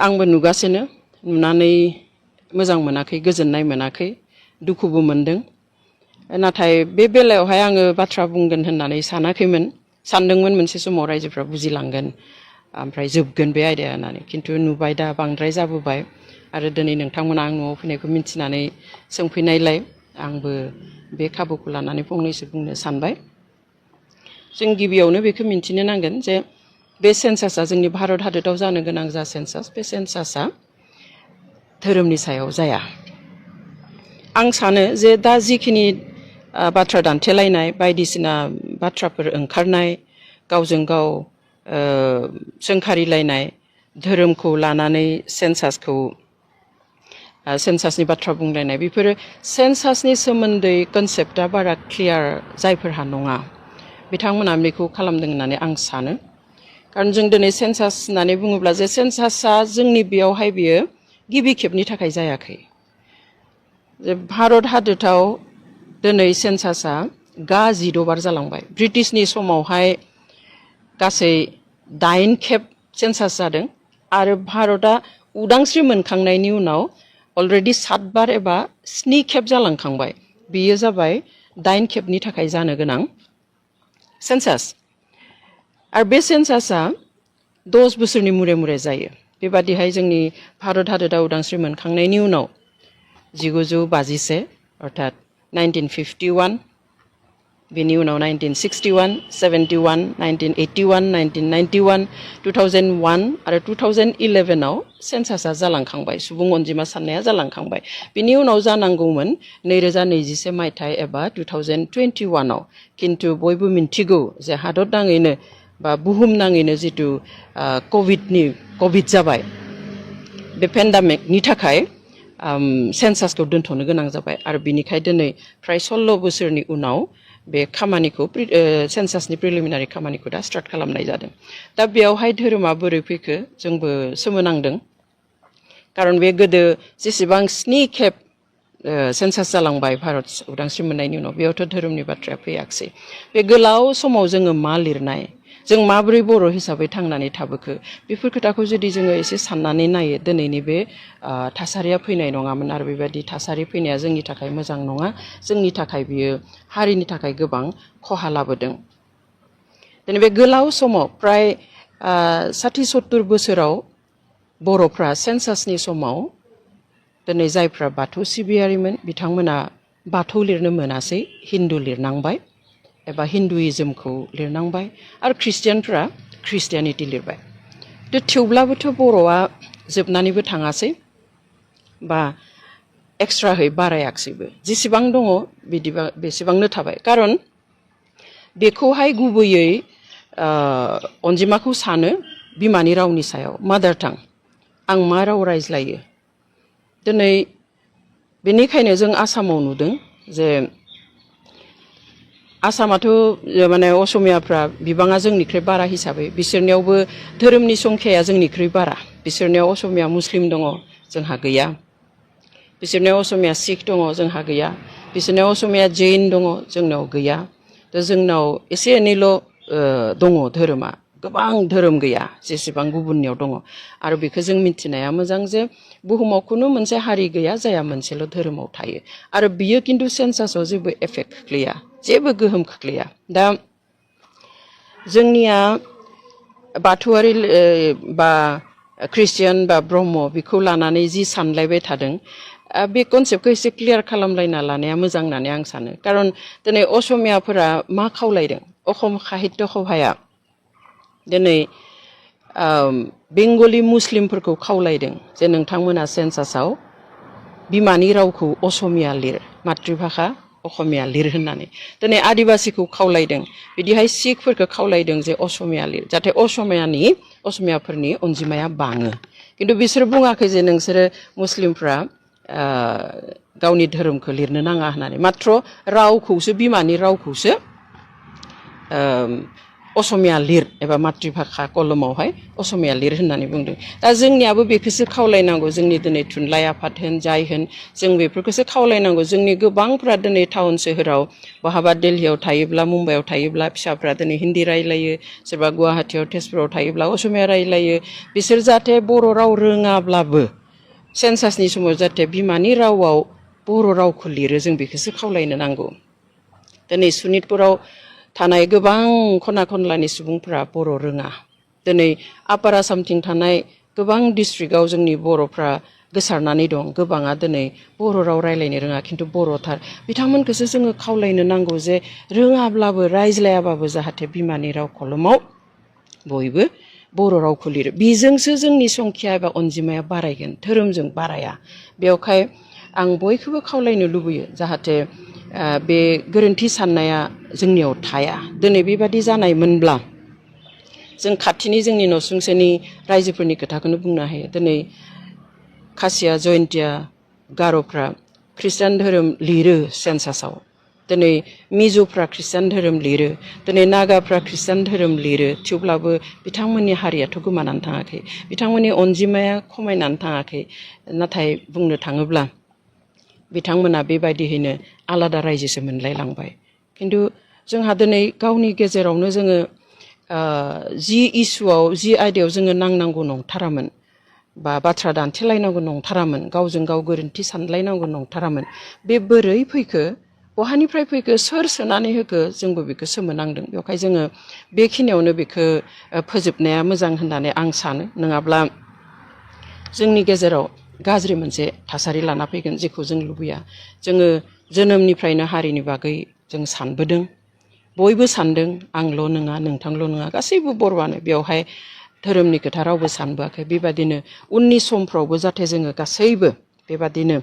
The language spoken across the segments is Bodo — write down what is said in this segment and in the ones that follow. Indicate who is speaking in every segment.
Speaker 1: आंबो नुगासिनो नुनानै मोजां मोनाखै गोजोननाय मोनाखै दुखुबो मोनदों नाथाय बे बेलायावहाय आङो बाथ्रा बुंगोन होननानै सानदोंमोन मोनसे समाव रायजोफ्रा बुजिलांगोन ओमफ्राय जोबगोन बे आयदाया होननानै खिन्थु नुबाय दा बांद्राय जाबोबाय आरो दिनै नोंथांमोना आं न'आव फैनायखौ मिन्थिनानै सोंफैनायलाय आंबो बे खाबुखौ लानानै फंनैसो बुंनो सानबाय जों गिबियावनो बेखौ मिन्थिनो नांगोन जे बे सेन्सासआ जोंनि भारत हादराव जानो गोनां जा सेन्सास बे सेन्सासआ धोरोमनि सायाव जाया आं सानो जे दा जिखिनि बाथ्रा दान्थेलायनाय बायदिसिना बाथ्राफोर ओंखारनाय गावजों गाव सोंखारिलायनाय धोरोमखौ लानानै सेन्सासनि बाथ्रा बुंलायनाय बेफोरो सेन्सासनि सोमोन्दै कनसेप्टआ बारा क्लियार जायफोरहा नङा बिथांमोना बेखौ खालामदों होननानै आं सानो खारन जों दिनै सेन्सास होननानै बुङोब्ला जे सेन्सासआ जोंनि बेयावहाय बियो गिबि खेबनि थाखाय जायाखै जे भारत हादराव दिनै सेन्सासआ 8 बार जालांबाय ब्रिटिशनि समावहाय गासै 8 खेब सेन्सास जादों आरो भारतआ उदांस्रि मोनखांनायनि उनाव अलरेडि 7 बार एबा 7 खेब जालांखांबाय बेयो जाबाय 8 खेबनि थाखाय जानो गोनां सेन्सास आरो बे सेन्सासआ 10 बोसोरनि मुरे जायो बेबादिहाय जोंनि भारत हादरा उदांस्रि मोनखांनायनि उनाव 1951 अर्थात 1951 बेनि उनाव 1961 71 1981 1991 2001 आरो 2011 आव सेन्सासआ जालांखांबाय सुबुं अनजिमा साननाया जालांखांबाय बेनि उनाव जानांगौमोन 2021 मायथाइ एबा 2021 आव किन्तु बयबो मिन्थिगौ जे हादर नाङैनो बा बुहुम नाङैनो जितु कोविड जाबाय बे पेन्डेमिकनि थाखाय सेन्सासखौ दोनथ'नो गोनां जाबाय आरो बिनिखाय दिनै फ्राय 16 बोसोरनि उनाव बे खामानिखौ सेन्सासनि प्रिलिमिनारि खामानिखौ दा स्टार्ट खालामनाय जादों दा बेयावहाय धोरोमा बोरै फैखो जोंबो सोमोनांदों खारन बे गोदो जेसेबां 7 खेब सेन्सास जालांबाय भारत उदांस्रि मोननायनि उनाव बेयावथ' धोरोमनि बाथ्राया फैयाखसै बे गोलाव समाव जोङो मा लिरनाय जों माबोरै बर' हिसाबै थांनानै थाबोखो बेफोर खोथाखौ जुदि जोङो एसे साननानै नायो दिनैनि बे थासारिया फैनाय नङामोन आरो बेबायदि थासारि फैनाया जोंनि थाखाय मोजां नङा जोंनि थाखाय बियो हारिनि थाखाय गोबां खहा लाबोदों दिनै बे गोलाव समाव फ्राय 60-70 बोसोराव बर'फ्रा सेन्सासनि समाव दिनै जायफ्रा बाथौ सिबियारिमोन बिथांमोना बाथौ लिरनो मोनासै हिन्दु लिरनांबाय एबा हिन्दुइज्मखौ लिरनांबाय आरो ख्रिस्टियानफ्रा ख्रिस्टियानिटि लिरबाय थेवब्लाबोथ' बर'आ जोबनानैबो थाङासै बा एक्सट्राहै बारायाखसैबो जेसेबां दङ बिदिबा बेसेबांनो थाबाय खारन बेखौहाय गुबैयै अनजिमाखौ सानो बिमानि रावनि सायाव मादार टां आं मा राव रायज्लायो दिनै बेनिखायनो जों आसामाव नुदों जे आसामाथ' माने असमियाफ्रा बिबाङा जोंनिख्रुइ बारा हिसाबै बिसोरनियावबो धोरोमनि संख्याया जोंनिख्रुइ बारा बिसोरनियाव असमिया मुस्लिम दङ जोंहा गैया बिसोरनियाव असमिया सिख दङ जोंहा गैया बिसोरनियाव असमिया जैन दङ जोंनाव गैया दा जोंनाव एसे एनैल' दङ धोरोमा गोबां धोरोम गैया जेसेबां गुबुननियाव दङ आरो बेखौ जों मिथिनाया मोजां जे बुहुमाव खुनु मोनसे हारि गैया जाया मोनसेल' धोरोमाव थायो आरो बियो किन्तु सेन्सासआव जेबो एफेक्ट खोख्लैया जेबो गोहोम खोख्लैया दा जोंनिया बाथौआरि बा ख्रिस्टियान बा ब्रह्म बेखौ लानानै जि सानलायबाय थादों बे कनसेप्टखौ एसे क्लियार खालामलायना लानाया मोजां होननानै आं सानो खारन दिनै असमियाफोरा मा खावलायदों अखम साहित्य सभाया दिनै बेंगलि मुस्लिमफोरखौ खावलायदों जे नोंथांमोना सेन्सासआव बिमानि रावखौ असमिया लिर मातृभाषा असमिया लिर होननानै दिनै आदिबासिखौ खावलायदों बिदिहाय सिखफोरखौ खावलायदों जे असमिया लिर जाहाथे असमियाफोरनि अनजिमाया बाङो किन्तु बिसोर बुङाखै जे नोंसोरो मुस्लिमफ्रा गावनि धोरोमखौ लिरनो नाङा होननानै मात्र रावखौसो बिमानि रावखौसो असमिया लिर एबा मातृभाषा कलमावहाय असमिया लिर होननानै बुंदों दा जोंनियाबो बेखौसो खावलायनांगौ जोंनि दिनै थुनलाइ आफाद होन जाय होन जों बेफोरखौसो खावलायनांगौ जोंनि गोबांफ्रा दिनै टाउन सोहोराव बहाबा दिल्लीयाव थायोब्ला मुम्बाइआव थायोब्ला फिसाफ्रा दिनै हिन्दी रायलायो सोरबा गुवाहाटीयाव तेजपुराव थायोब्ला असमिया रायलायो बिसोर जाहाथे बर' राव रोङाब्लाबो सेन्सासनि समाव जाहाथे बिमानि रावाव बर' रावखौ लिरो जों बेखौसो खावलायनो नांगौ दिनै सनितपुराव थानाय गोबां खना खनलानि सुबुंफोरा बर' रोङा दिनै आपार आसामथिं थानाय गोबां डिस्ट्रिक्टआव जोंनि बर'फ्रा गोसारनानै दं गोबाङा दिनै बर' राव रायलायनो रोङा खिन्थु बर'थार बिथांमोनखौसो जोङो खावलायनो नांगौ जे रोङाब्लाबो रायज्लायाबाबो जाहाथे बिमानि राव कलमाव बयबो बर' रावखौ लिरो बेजोंसो जोंनि संख्या एबा अनजिमाया बारायगोन धोरोमजों बाराया बेवहाय आं बयखौबो खावलायनो लुबैयो जाहाथे बे गोरोन्थि साननाया जोंनियाव थाया दिनै बेबादि जानायमोनब्ला जों खाथिनि जोंनि नसुंसेनि रायजोफोरनि खोथाखौनो बुंनो हायो दिनै खासिया जयन्तिया गार'फ्रा ख्रिस्टान धोरोम लिरो सेन्सासाव दिनै मिज'फ्रा ख्रिस्टान धोरोम लिरो दिनै नागाफ्रा ख्रिस्टान धोरोम लिरो थेवब्लाबो बिथांमोननि हारियाथ' गोमानानै थाङाखै बिथांमोननि अनजिमाया खमायनानै थाङाखै नाथाय बुंनो थाङोब्ला बिथांमोना बेबायदियैनो आलादा रायजोसो मोनलायलांबाय खिन्थु जोंहा दिनै गावनि गेजेरावनो जोङो जि इस्युआव जि आयदायाव जोङो नांनांगौ नंथारामोन बा बाथ्रा दान्थेलायनांगौ नंथारामोन गावजों गाव गोरोन्थि सानलायनांगौ नंथारामोन बे बोरै फैखो बहानिफ्राय फैखो सोर सोनानै होखो जोंबो बेखौ सोमोनांदों बेवहाय जोङो बेखिनियावनो बेखौ फोजोबनाया मोजां होननानै आं सानो नङाब्ला जोंनि गेजेराव गाज्रि मोनसे थासारि लाना फैगोन जेखौ जों लुबैया जोङो जोनोमनिफ्रायनो हारिनि बागै जों सानबोदों बयबो सानदों आंल' नङा नोंथांल' नङा गासैबो बर'आनो बेवहाय धोरोमनि खोथा रावबो सानबोआखै बेबादिनो उननि समफ्रावबो जाहाथे जोङो गासैबो बेबादिनो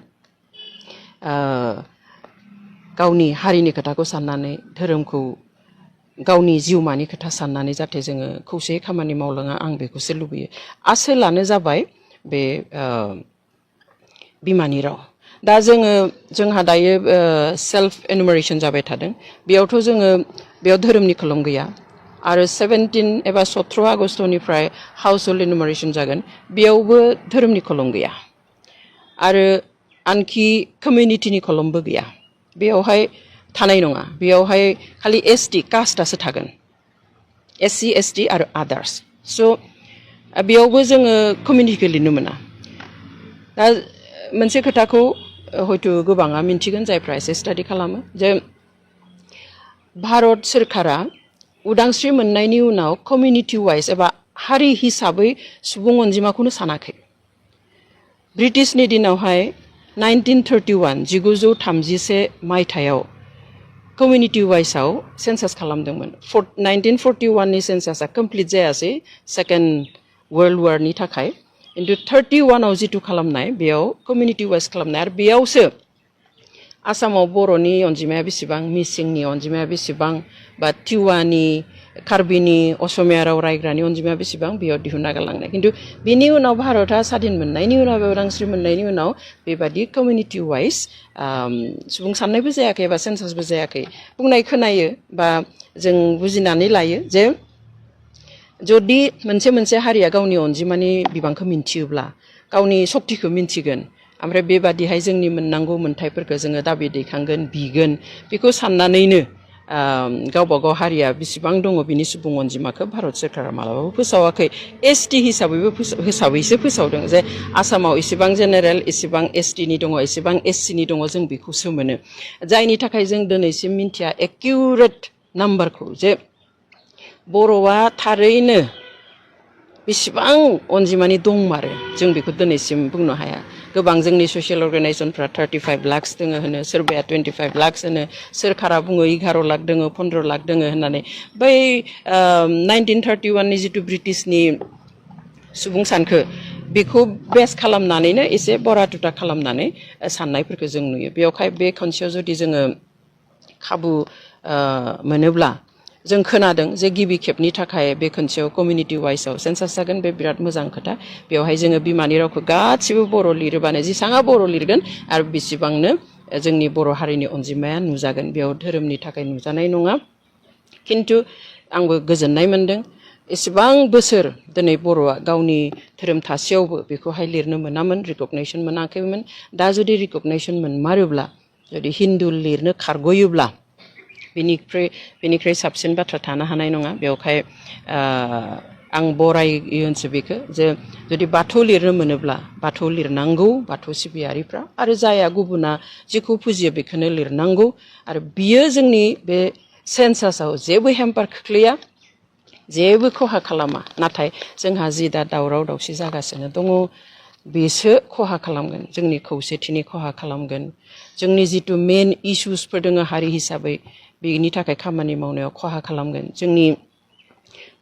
Speaker 1: गावनि हारिनि खोथाखौ साननानै धोरोमखौ गावनि जिउमानि खोथा साननानै जाहाथे जोङो खौसेयै खामानि मावलाङा आं बेखौसो लुबैयो आसोलानो जाबाय बे बिमानि राव दा जोंहा दायो सेल्फ एनुमारेशन जाबाय थादों बेयावथ' जोङो बेयाव धोरोमनि खोलम गैया आरो 17 एबा 17 आगस्टनिफ्राय हाउस होल्ड एनुमारेशन जागोन बेयावबो धोरोमनि खोलम गैया आरो आनखि कमिउनिटिनि खोलमबो गैया बेयावहाय थानाय नङा बेयावहाय खालि एसटि कास्टआसो थागोन एससि एसटि आरो आदार्स स' बेयावबो जोङो कमिउनिटिखौ लिरनो मोना दा मोनसे खोथाखौ हयथ' गोबाङा मिन्थिगोन जायफ्रा एसे स्टाडि खालामो जे भारत सोरखारा उदांस्रि मोननायनि उनाव कमिउनिटि वाइज एबा हारि हिसाबै सुबुं अनजिमाखौनो सानाखै ब्रिटिशनि दिनावहाय 1931 मायथाइयाव कमिउनिटि वाइजआव सेन्सास खालामदोंमोन 1941नि सेन्सासआ कमप्लिट जायासै सेकेन्ड वर्ल्ड वारनि थाखाय खिन्थु 31आव जिथु खालामनाय बेयाव कमिउनिटि वाइज खालामनाय आरो बेयावसो आसामाव बर'नि अनजिमाया बेसेबां मिसिंनि अनजिमाया बेसेबां बा टिवानि कार्बिनि असमिया राव रायग्रानि अनजिमाया बेसेबां बेयाव दिहुनना गालांनाय खिन्थु बिनि उनाव भारतआ स्वाधीन मोननायनि उनाव उदांस्रि मोननायनि उनाव बेबादि कमिउनिटि वाइज सुबुं साननायबो जायाखै एबा सेन्सासबो जायाखै बुंनाय खोनायो बा जों बुजिनानै लायो जे जुदि मोनसे हारिया गावनि अनजिमानि बिबांखौ मिन्थियोब्ला गावनि सक्तिखौ मिन्थिगोन ओमफ्राय बेबादिहाय जोंनि मोननांगौ मोन्थाइफोरखौ जोङो दाबि दैखांगोन बिगोन बेखौ साननानैनो गावबागाव हारिया बेसेबां दङ बिनि सुबुं अनजिमाखौ भारत सोरखारा मालाबाबो फोसावाखै एसटि हिसाबैसो फोसावदों जे आसामाव इसेबां जेनेरेल इसेबां एसटिनि दङ इसेबां एससिनि दङ जों बेखौसो मोनो जायनि थाखाय जों दिनैसिम मिन्थिया एक्युरेट नाम्बारखौ जे बर'आ थारैनो बेसेबां अनजिमानि दंमारो जों बेखौ दिनैसिम बुंनो हाया गोबां जोंनि ससियेल अर्गानाइजेसनफ्रा 35 लाख दोङो होनो सोरबाया 25 लाख होनो सोरखारा बुङो 11 लाख दोङो 15 लाख दोङो होननानै बै 1931नि जिथु ब्रिटिशनि सुबुं सानखो बेखौ बेस खालामनानैनो एसे बरा तुता खालामनानै साननायफोरखौ जों नुयो बेवहाय बे खनसेयाव जुदि जोङो खाबु मोनोब्ला जों खोनादों जे गिबि खेबनि थाखाय बे खनसेयाव कमिउनिटि वाइजआव सेन्सास जागोन बे बिराद मोजां खोथा बेवहाय जोङो बिमानि रावखौ गासिबो बर' लिरोबानो जेसाङा बर' लिरगोन आरो बेसेबांनो जोंनि बर' हारिनि अनजिमाया नुजागोन बेयाव धोरोमनि थाखाय नुजानाय नङा खिन्थु आंबो गोजोननाय मोनदों एसेबां बोसोर दिनै बर'आ गावनि धोरोम थासेयावबो बेखौहाय लिरनो मोनामोन रिकगनाइसन मोनाखैमोन दा जुदि रिकगनाइसन मोनमारोब्ला जुदि हिन्दु लिरनो खारग'योब्ला बेनिख्रुइ साबसिन बाथ्रा थानो हानाय नङा बेवहाय आं बरायोसो बेखौ जे जुदि बाथौ लिरनो मोनोब्ला बाथौ लिरनांगौ बाथौ सिबियारिफ्रा आरो जाया गुबुना जेखौ फुजियो बेखौनो लिरनांगौ आरो बियो जोंनि बे सेन्सासाव जेबो हेम्पार खोख्लैया जेबो खहा खालामा नाथाय जोंहा जि दा दावराव दावसि जागासिनो दङ बेसो खहा खालामगोन जोंनि खौसेथिनि खहा खालामगोन जोंनि जिथु मेन इश्युसफोर दङ हारि हिसाबै बेनि थाखाय खामानि मावनायाव खहा खालामगोन जोंनि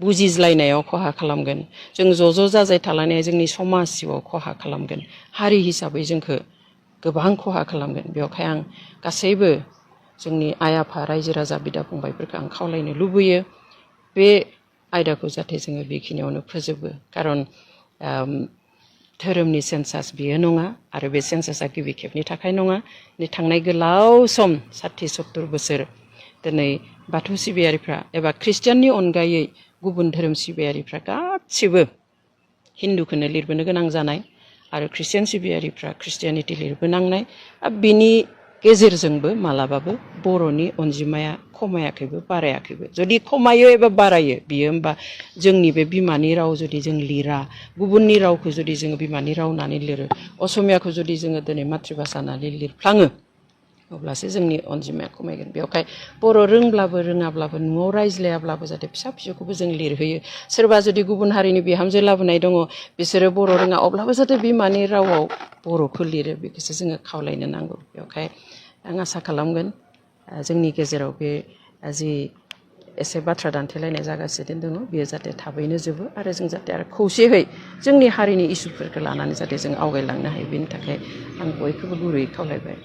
Speaker 1: बुजिज्लायनायाव खहा खालामगोन जों ज' जाजाय थालायनाया जोंनि समाज जिउआव खहा खालामगोन हारि हिसाबै जोंखौ गोबां खहा खालामगोन बेवहाय आं गासैबो जोंनि आइ आफा रायजो राजा बिदा फंबायफोरखौ आं खावलायनो लुबैयो बे आयदाखौ जाहाथे जोङो बेखिनियावनो फोजोबो खारन धोरोमनि सेन्सास बियो नङा आरो बे सेन्सासा गिबि खेबनि थाखाय नङा थांनाय गोलाव सम 60-70 बोसोर दिनै बाथौ सिबियारिफ्रा एबा ख्रिस्टियाननि अनगायै गुबुन धोरोम सिबियारिफ्रा गासिबो हिन्दुखौनो लिरबोनो गोनां जानाय आरो ख्रिस्टियान सिबियारिफ्रा ख्रिस्टियानिटि लिरबोनांनाय बिनि गेजेरजोंबो मालाबाबो बर'नि अनजिमाया खमायाखैबो बारायाखैबो जुदि खमायो एबा बारायो बियो होमबा जोंनि बे बिमानि राव जुदि जों लिरा गुबुननि रावखौ जुदि जोङो बिमानि राव होननानै लिरो असमियाखौ जुदि जोङो दिनै मातृभाषा होननानै लिरफ्लाङो अब्लासो जोंनि अनजिमाया खमायगोन बेवहाय बर' रोंब्लाबो रोङाब्लाबो न'आव रायज्लायाब्लाबो जाहाथे फिसा फिसौखौबो जों लिरहोयो सोरबा जुदि गुबुन हारिनि बिहामजो लाबोनाय दङ बिसोरो बर' रोङा अब्लाबो जाहाथे बिमानि रावाव बर'खौ लिरो बेखौसो जोङो खावलायनो नांगौ बेवहाय आं आसा खालामगोन जोंनि गेजेराव बे जि एसे बाथ्रा दान्थेलायनाय जागासिनो दङ बेयो जाहाथे थाबैनो जोबो आरो जों जाहाथे आरो खौसेयै जोंनि हारिनि इसुफोरखौ लानानै जाहाथे जों आवगायलांनो हायो बेनि थाखाय आं बयखौबो गुरैयै खावलायबाय